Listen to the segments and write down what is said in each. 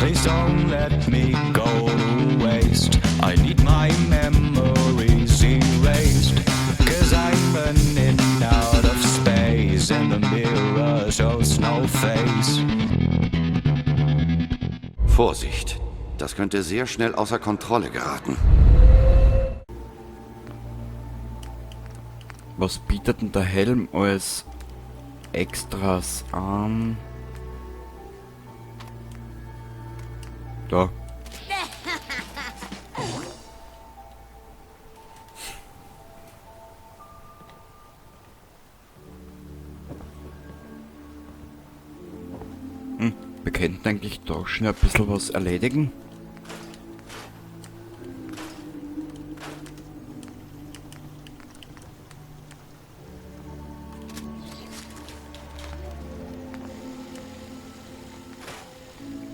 Please don't let me go to waste. I need my memories erased. 'Cause I'm running out of space and the mirror shows no face. Vorsicht, das könnte sehr schnell außer Kontrolle geraten. Was bietet denn der Helm als Extras an? Da. Wir könnten eigentlich doch schon ein bisschen was erledigen.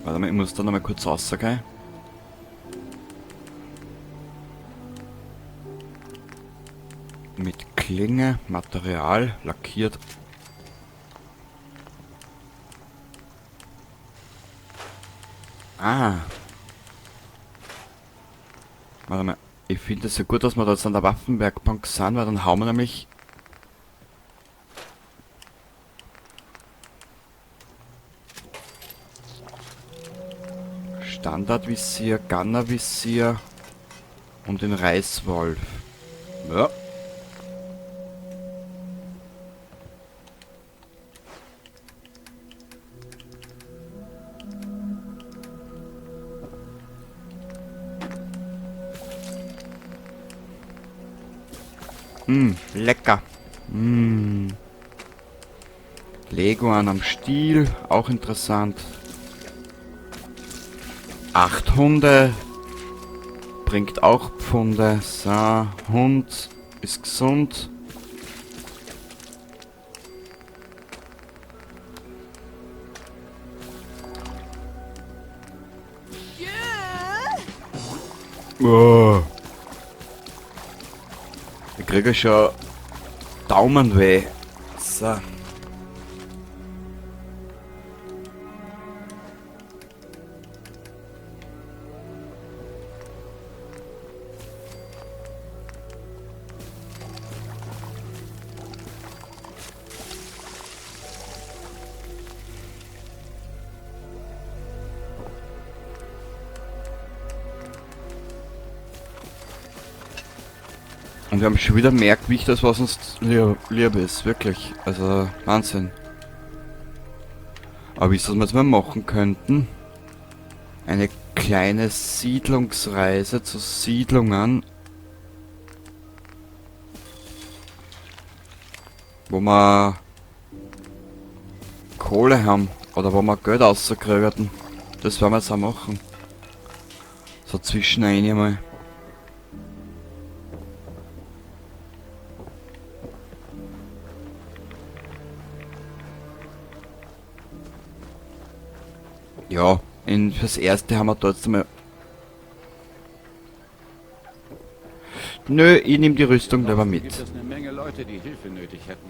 Warte mal, ich muss da noch mal kurz raus, okay? Mit Klinge, Material, lackiert. Ah. Warte mal, ich finde es ja gut, dass wir da jetzt an der Waffenwerkbank sind, weil dann hauen wir nämlich... Standardvisier, Gunnervisier und den Reißwolf. Ja. Lecker. Leguan am Stiel, auch interessant. 8 Hunde, bringt auch Pfunde. So, Hund ist gesund. Oh. Ich kriege schon Daumenweh. So. Und wir haben schon wieder mehr Gewicht, als was uns lieb ist. Wirklich. Also, Wahnsinn. Aber wisst ihr, was wir jetzt mal machen könnten? Eine kleine Siedlungsreise zu Siedlungen. Wo wir Kohle haben. Oder wo wir Geld rauskriegen. Das werden wir jetzt auch machen. So zwischen ein mal. Ja, fürs erste haben wir da jetzt einmal... Nö, ich nehm die Rüstung lieber mit. Gibt es eine Menge Leute, die Hilfe nötig hätten.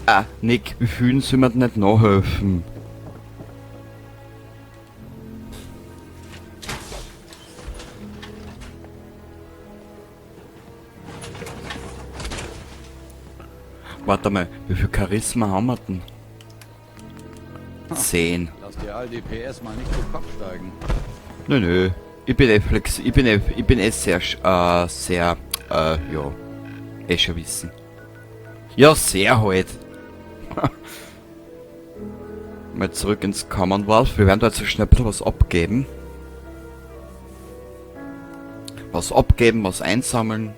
Ah, Nick, wie vielen soll man denn nicht nachhelfen? Warte mal, wie viel Charisma haben wir denn? 10. Lass dir all die PS mal nicht zu Kopf steigen. Nö, nö. Ich bin eh flex, ich bin eh, ich bin eh sehr, sehr, ja, eh schon wissen. Ja, sehr halt. Mal zurück ins Commonwealth. Wir werden da jetzt so schnell ein bisschen was abgeben. Was abgeben, was einsammeln.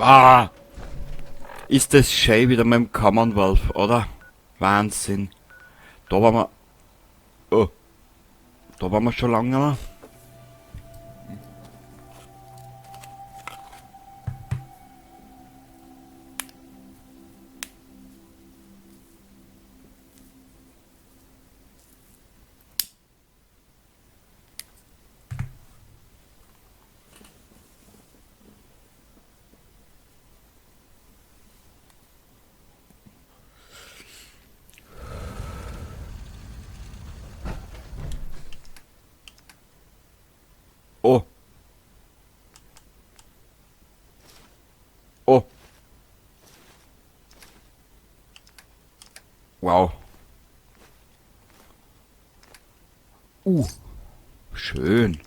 Ah! Ist das schön wieder mit dem Commonwealth, oder? Wahnsinn. Da waren wir... Oh. Da waren wir schon lange nicht mehr. Wow. Schön.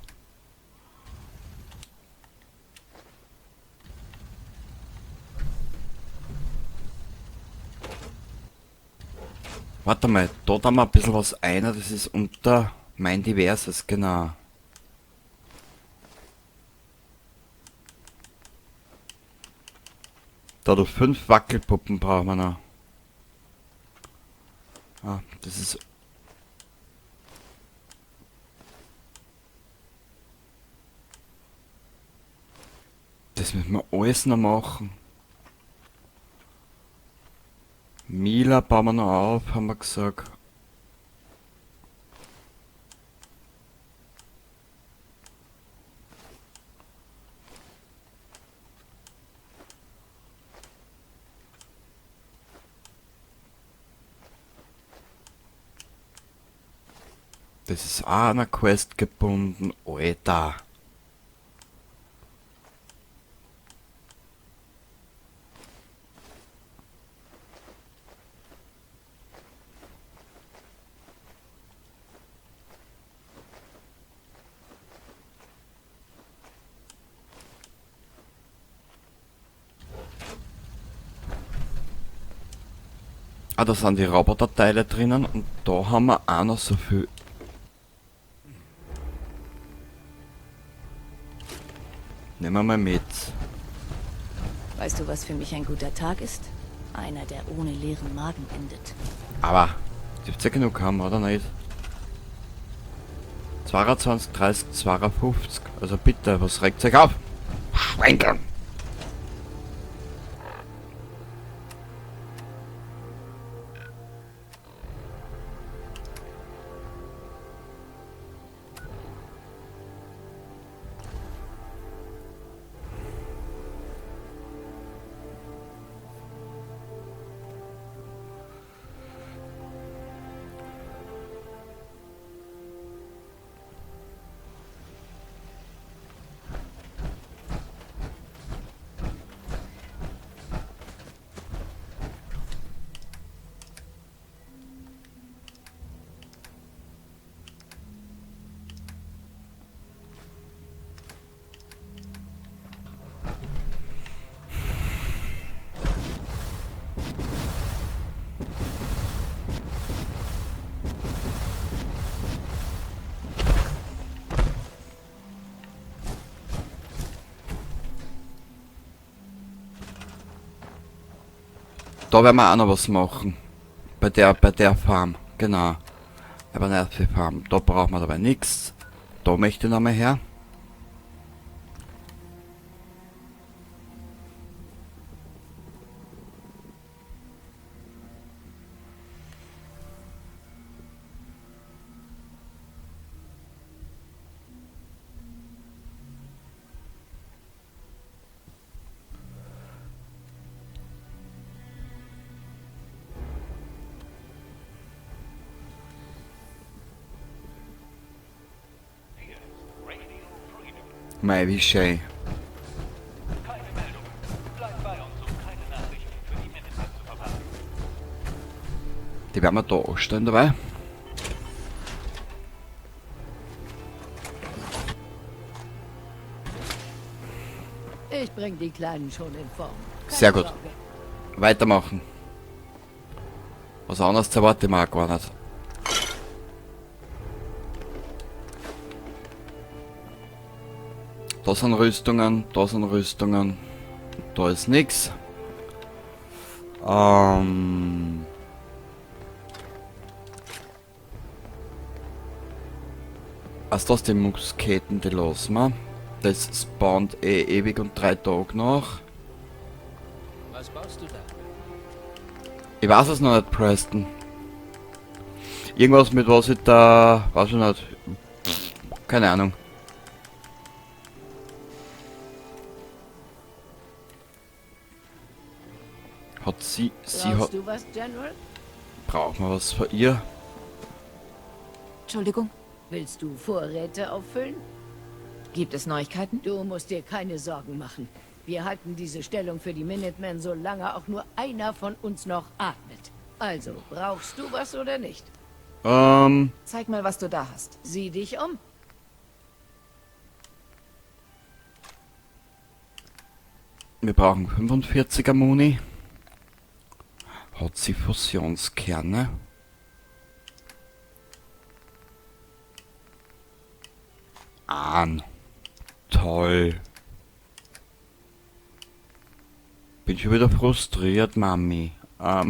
Warte mal, da tun wir ein bisschen was ein, das ist unter mein Diverses, genau. Da du 5 Wackelpuppen brauchen wir noch. Ah, das ist... Das müssen wir alles noch machen. Mila bauen wir noch auf, haben wir gesagt. Das ist auch an eine Quest gebunden, Alter. Ah, da sind die Roboterteile drinnen und da haben wir auch noch so viel. Nehmen wir mal mit. Weißt du, was für mich ein guter Tag ist? Einer, der ohne leeren Magen endet. Aber, dürft ihr genug haben, oder nicht? 22, 30, 52. Also bitte, was regt sich auf? Schwenkeln! Da werden wir auch noch was machen. Bei der Farm, genau. Aber nicht für Farm. Da brauchen wir dabei nichts. Da möchte ich nochmal her. Mei, wie schön. Die werden wir da anstellen dabei. Ich bring die Kleinen schon in Form. Keine Sehr gut. Sorge. Weitermachen. Was anderes erwarte ich mir auch gar nicht. Da sind Rüstungen, da sind Rüstungen. Da ist nix. Also das die Musketen, die lassen wir. Das spawnt eh ewig und 3 Tage nach. Was baust du da? Ich weiß es noch nicht, Preston. Irgendwas mit was ich da... Weiß ich nicht. Keine Ahnung. Hat sie... Sie Brauchst hat... du was, General? Braucht man was von ihr? Entschuldigung. Willst du Vorräte auffüllen? Gibt es Neuigkeiten? Du musst dir keine Sorgen machen. Wir halten diese Stellung für die Minutemen, solange auch nur einer von uns noch atmet. Also, brauchst du was oder nicht? Zeig mal, was du da hast. Sieh dich um. Wir brauchen 45er Muni. Hat sie Fusionskerne? An. Toll. Bin schon wieder frustriert, Mami. Ja.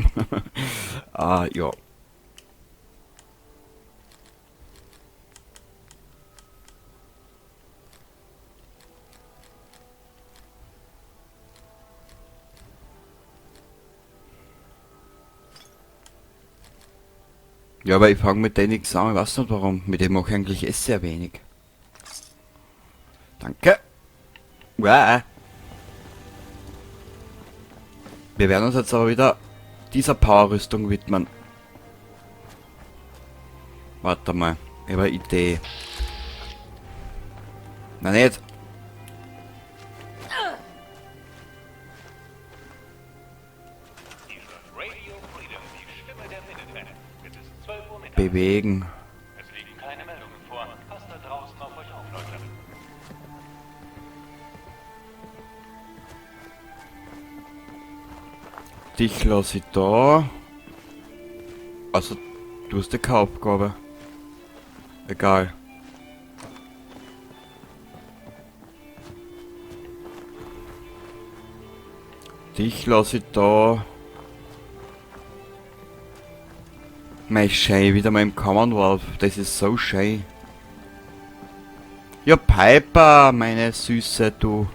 Ja, aber ich fange mit denen nichts an, ich weiß nicht warum. Mit dem mache ich eigentlich eh sehr wenig. Danke. Uah. Wir werden uns jetzt aber wieder dieser Powerrüstung widmen. Warte mal, ich habe eine Idee. Nein, nicht. Bewegen. Es liegen keine Meldungen vor. Passt da draußen auf euch auf, Leute. Dich lasse ich da. Also, du hast ja keine Aufgabe. Egal. Dich lasse ich da. Mei, schön, wieder mal im Commonwealth. Das ist so schön. Ja, Piper, meine Süße, du.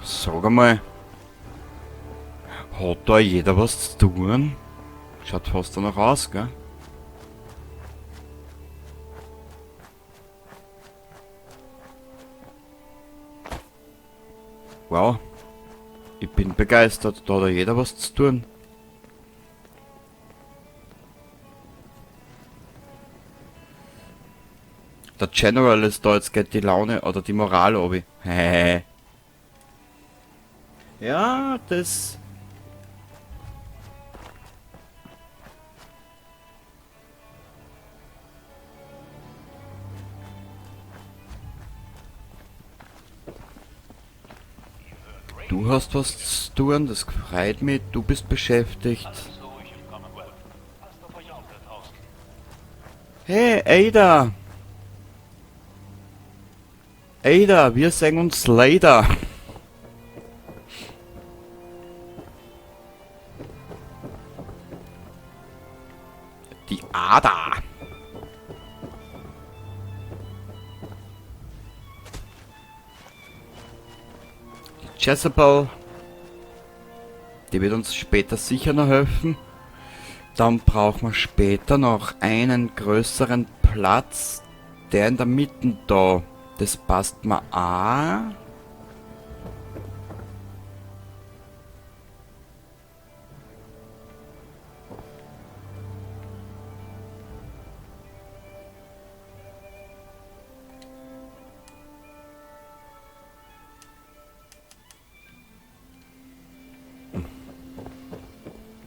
Sag einmal, hat da jeder was zu tun? Schaut fast danach aus, gell? Wow, ich bin begeistert, da hat ja jeder was zu tun. Der General ist da, jetzt geht die Laune oder die Moral obi. Hehehe. Ja, das... Du hast was zu tun, das freut mich, du bist beschäftigt. Hey, Ada! Ada, wir sehen uns leider. Die Ada. Die Jezebel. Die wird uns später sicher noch helfen. Dann brauchen wir später noch einen größeren Platz. Der in der Mitte da. Das passt mir auch.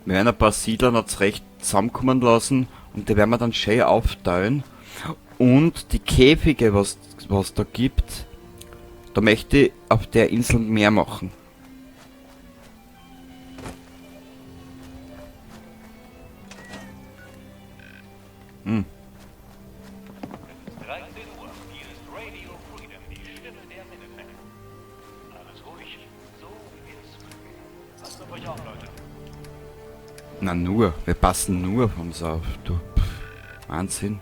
Wir werden ein paar Siedler noch zurecht zusammenkommen lassen und die werden wir dann schön aufteilen. Und die Käfige, was da gibt, da möchte ich auf der Insel mehr machen. Es ist 13 Uhr. Hier ist Radio Freedom, die Stimme der Minutemen. Alles ruhig, so wie wir es mögen. Passt auf euch auf, Leute. Na nur, wir passen nur auf uns auf, du. Pff, Wahnsinn.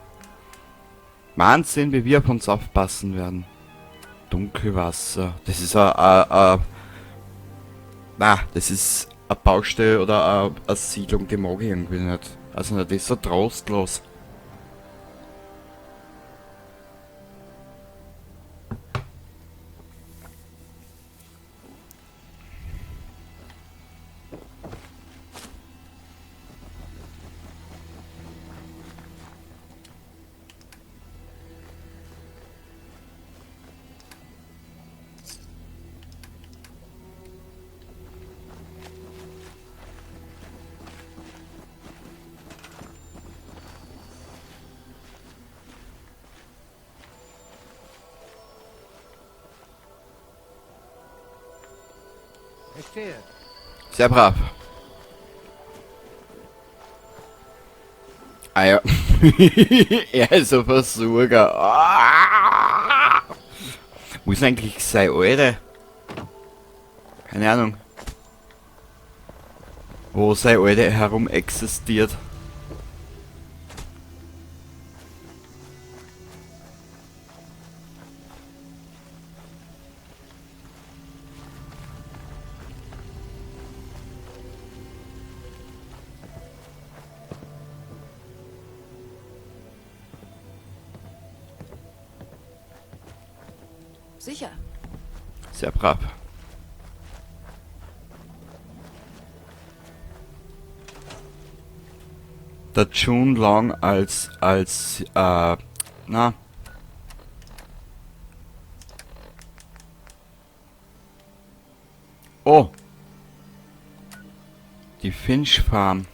Wahnsinn, wie wir auf uns aufpassen werden. Dunkelwasser. Das ist na, das ist eine Baustelle oder eine Siedlung, die mag ich irgendwie nicht. Also das ist so trostlos. Verstehe. Sehr brav. Ah ja. Er ist ein Versorger. Ah! Wo ist eigentlich seine Alte? Keine Ahnung. Wo seine Alte herum existiert. Sicher. Sehr brav. Der June Long als, na. Oh. Die Finch Farm.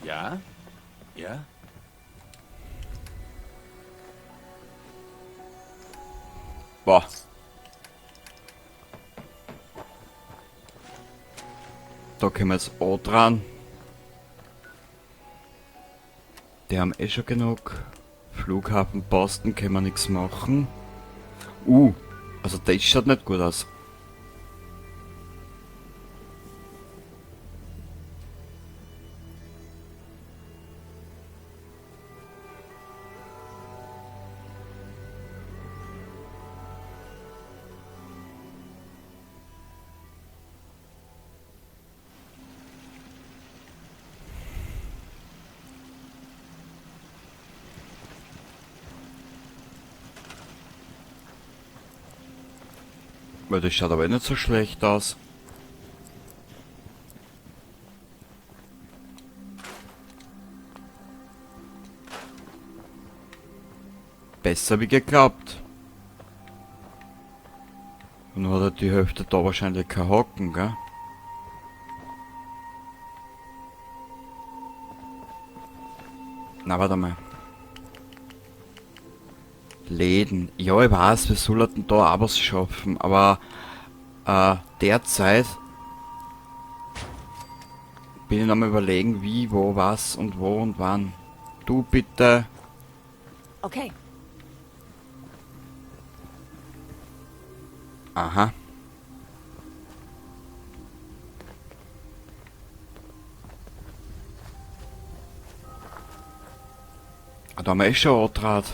Ja? Ja? Boah. Da können wir jetzt auch dran. Die haben eh schon genug. Flughafen Boston können wir nichts machen. Also das schaut nicht gut aus. Weil das schaut aber nicht so schlecht aus. Besser wie geglaubt. Und hat er die Hälfte da wahrscheinlich kein Hocken, gell? Na, warte mal. Läden. Ja, ich weiß, wir sollten da auch was schaffen, aber derzeit bin ich noch mal überlegen, wie, wo, was und wo und wann. Du bitte. Okay. Aha. Ah, da haben wir eh schon Andraht.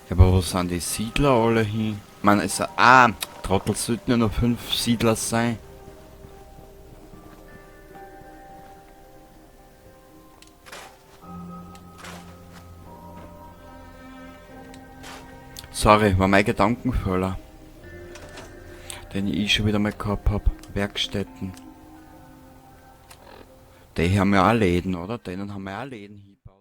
Ja, aber wo sind die Siedler alle hin? Ich meine, es, ah, Trottel, sollten ja nur 5 Siedler sein. Sorry, war mein Gedankenfehler. Den ich schon wieder mal gehabt hab. Werkstätten. Die haben ja auch Läden, oder? Denen haben wir auch Läden hingebaut.